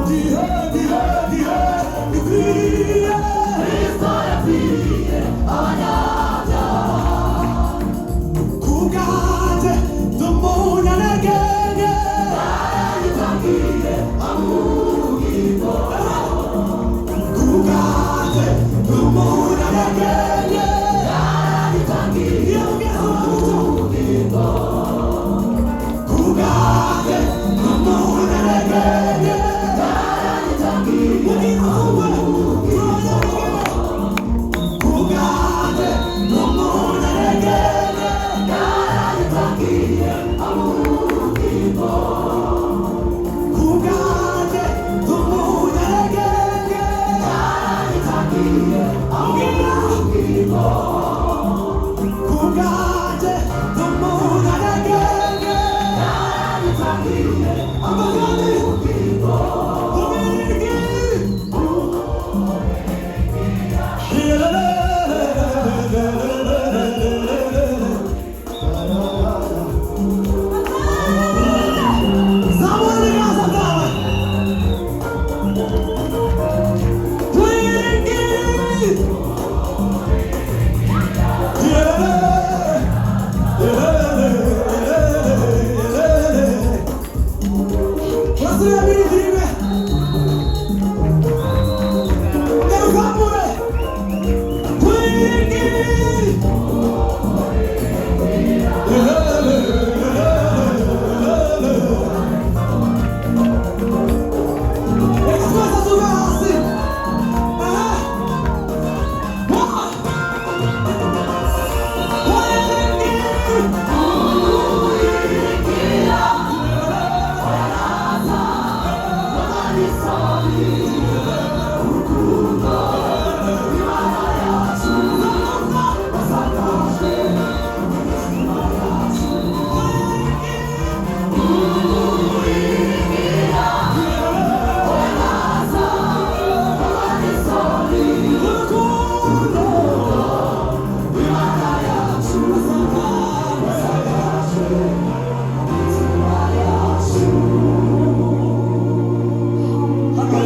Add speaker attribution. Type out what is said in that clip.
Speaker 1: Gihe gihe gihe gikwiye,
Speaker 2: Kristo yapfiriye abanyabyaha.
Speaker 1: Kubwanjye ndi umunyantegenge.
Speaker 2: Yarayitangiye amubugingo.
Speaker 1: Kubwanjye ndi umunyantegenge.
Speaker 2: Yarayitangiye amubugingo.
Speaker 1: Kubwanjye ndi umunyantegenge.
Speaker 2: Yarayitangiye amubugingo.
Speaker 1: Kubwanjye ndi umunyantegenge.
Speaker 2: Yarayitangiye amubugingo.
Speaker 1: Kubwanjye ndi umunyantegenge.
Speaker 2: Yarayitangiye amubugingo.
Speaker 1: Kubwanjye ndi umunyantegenge.
Speaker 2: Yarayitangiye amubugingo.
Speaker 1: Ubirigi. Zamura ibiganza byawe. Twirigi. Yeah. Yeah.